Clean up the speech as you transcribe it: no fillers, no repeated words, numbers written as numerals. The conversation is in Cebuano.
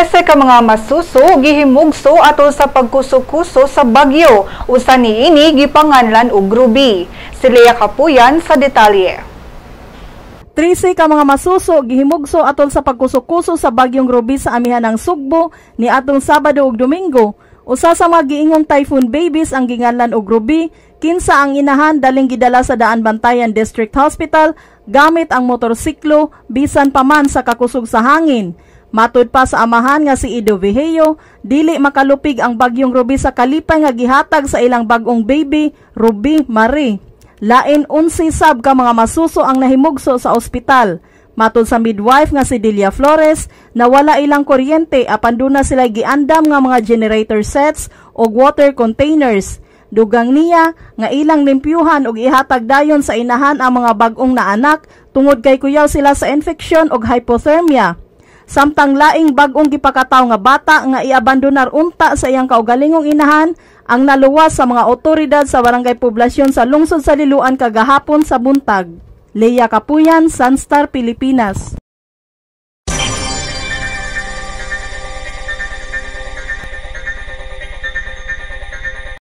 13 ka mga masuso gihimugso atol sa pagkuso-kuso sa bagyo. Usa niini gipanganlan og Ruby. Si Lea Kapuyan sa detalye. 13 ka mga masuso gihimugso atol sa pagkuso-kuso sa bagyong Ruby sa amihan ng Sugbo ni atong Sabado ug Domingo. Usa sa mga giingong typhoon babies ang ginganlan og Ruby, kinsa ang inahan daling gidala sa Daan Bantayan District Hospital gamit ang motorsiklo bisan pa man sa kakusog sa hangin. Matud pa sa amahan nga si Ido Vejeo, dili makalupig ang bagyong Ruby sa kalipay nga gihatag sa ilang bag-ong baby, Ruby Marie. Lain 11 sab ka mga masuso ang nahimugso sa ospital. Matud sa midwife nga si Delia Flores, nawala ilang kuryente apan duna sila giandam nga mga generator sets ug water containers. Dugang niya nga ilang limpyuhan ug ihatag dayon sa inahan ang mga bag-ong naanak tungod kay kuyaw sila sa infeksyon ug hypothermia. Samtang laing bag-ong gipakataw nga bata nga iabandonar unta sa iyang kaugalingong inahan ang naluwas sa mga otoridad sa Barangay Poblasyon sa lungsod sa Liloan kagahapon sa buntag. Leia Kapuyan, Sunstar Pilipinas.